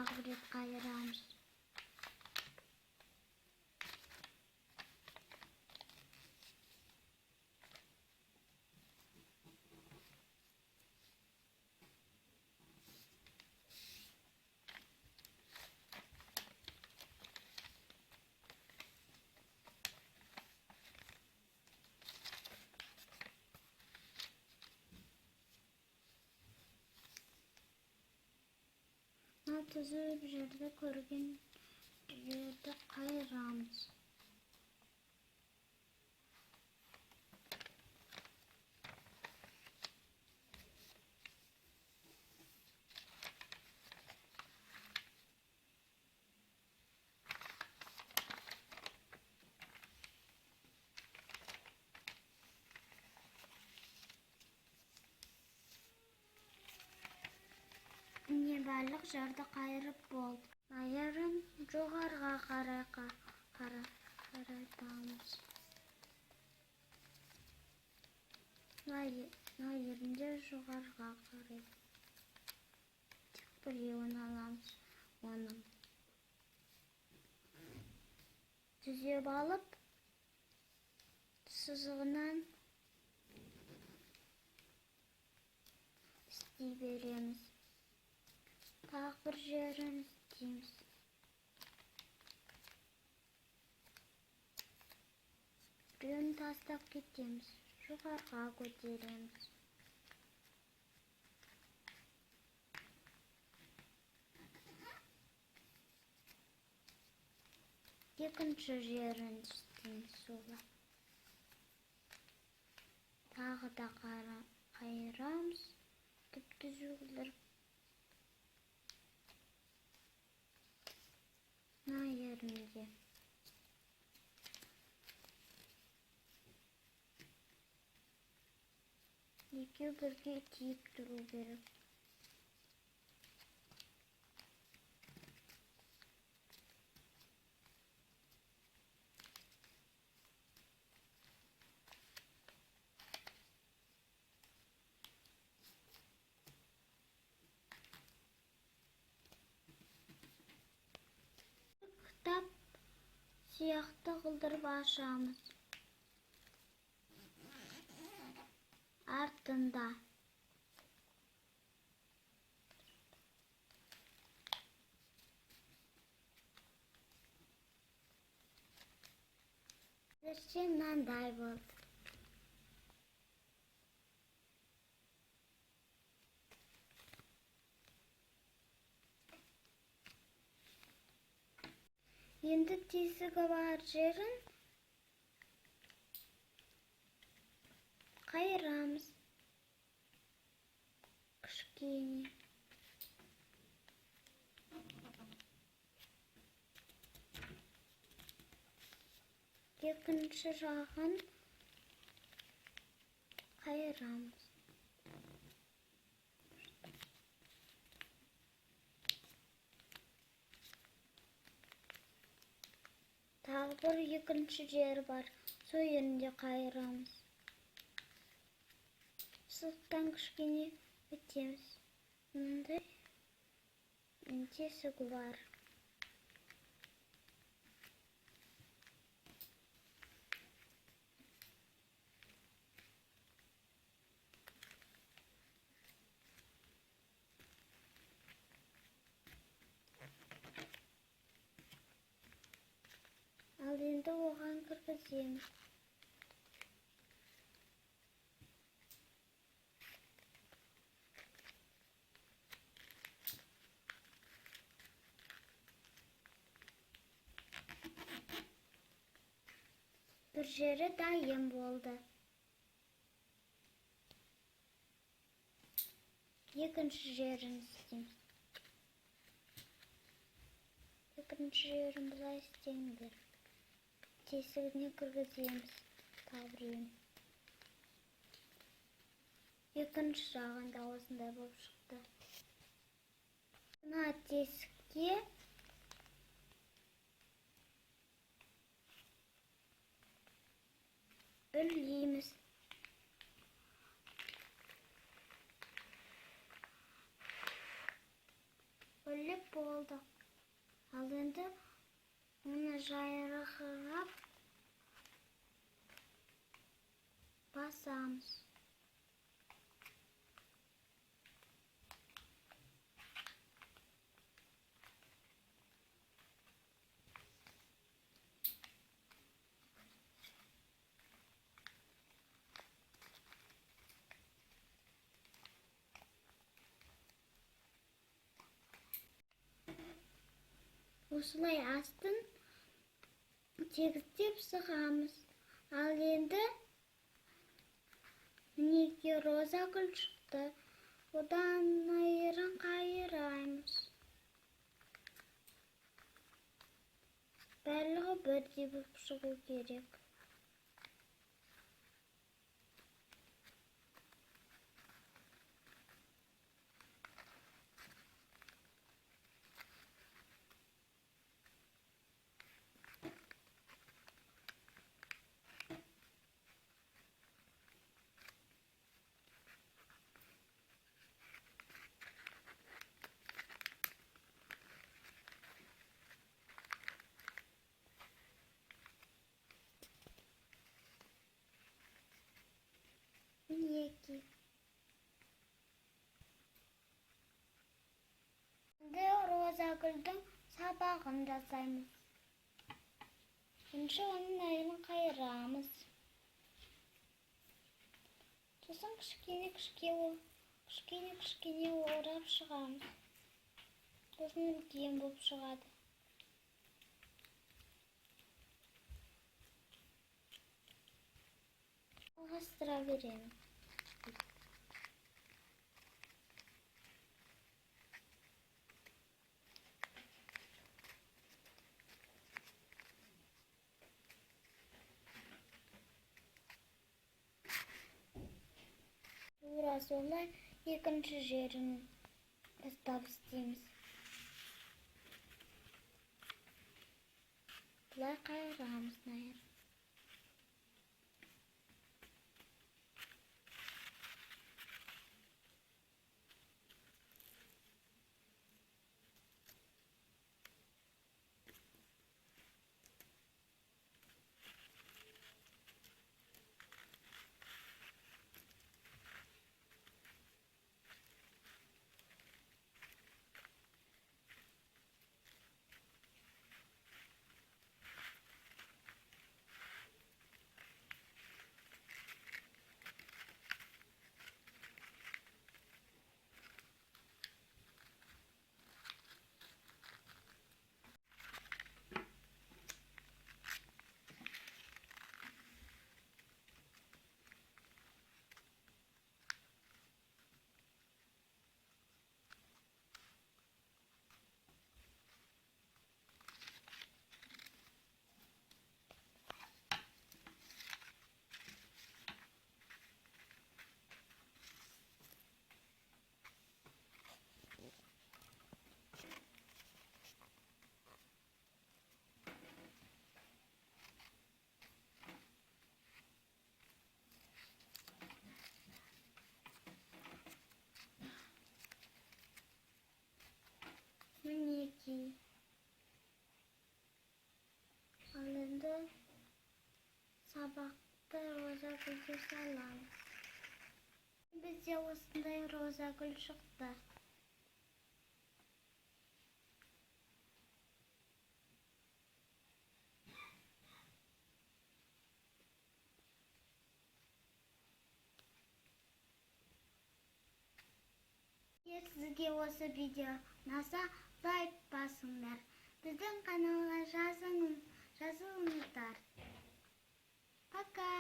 Тағы бір рет қайырамыз. Мына түзу жерді көрген жерді қайырамыз. Міне, барлық жерді қайырып болды. Майырын жоғарыға қарай қаратамыз. Мына жерінде жоғарыға қарай. Тек біреуін аламыз оның. Түзеп алып, сызығынан істей береміз. Тағы бір жерін істейміз. Біреуін тастап кетеміз, жоғарыға көтереміз. Екінші жерін істейміз солай. Тағы да қайырамыз, түп-түзу қылдырып. Мына жерінде. Екеуі бірге тиіп тұру керек. Кітап сияқты қылдырып ашамыз. Артында. Әзірше мынандай болды. Енді тесігі бар жерін қайырамыз. Кішкене. Екінші жағын қайырамыз. Тағы бір екінші жері бар. Сол жерінде қайырамыз. Сызықтан кішкене өтеміз. Мындай тесігі бар. Ал енді оған кіргіземіз. Бір жері дайын болды. Екінші жерін істейміз. Екінші жерін былай істеңдер. Тесігіне кіргіземіз тағы біреуін. Екінші жағында осындай болып шықты. Мына тесікке үрлейміз. Әзірлеп болдық. Ал енді оны жайрығып басамыз. Осылай астын тегістеп сығамыз. Ал енді мінекей роза гүл шықты. Одан айырын қайыраймыз. Барлығы бірдей болып шығу керек. Мінекей. Енді роза гүлдің сабағын жасаймыз. Бірінші оның айырын қайырамыз. Сосын кішкене орап шығамыз. Сосын үлкен болып шығады. Жалғастыра беремін. Тура солай екінші жерін бастап істейміз. Былай қайырамыз найыр. Мінекей. Ал енді сабақты роза гүлге саламыз. Бізде осындай роза гүл шықты. Егер сізге осы видео ұнаса, лайк басыңдар. Біздің каналға жазылыңыздар. Пока!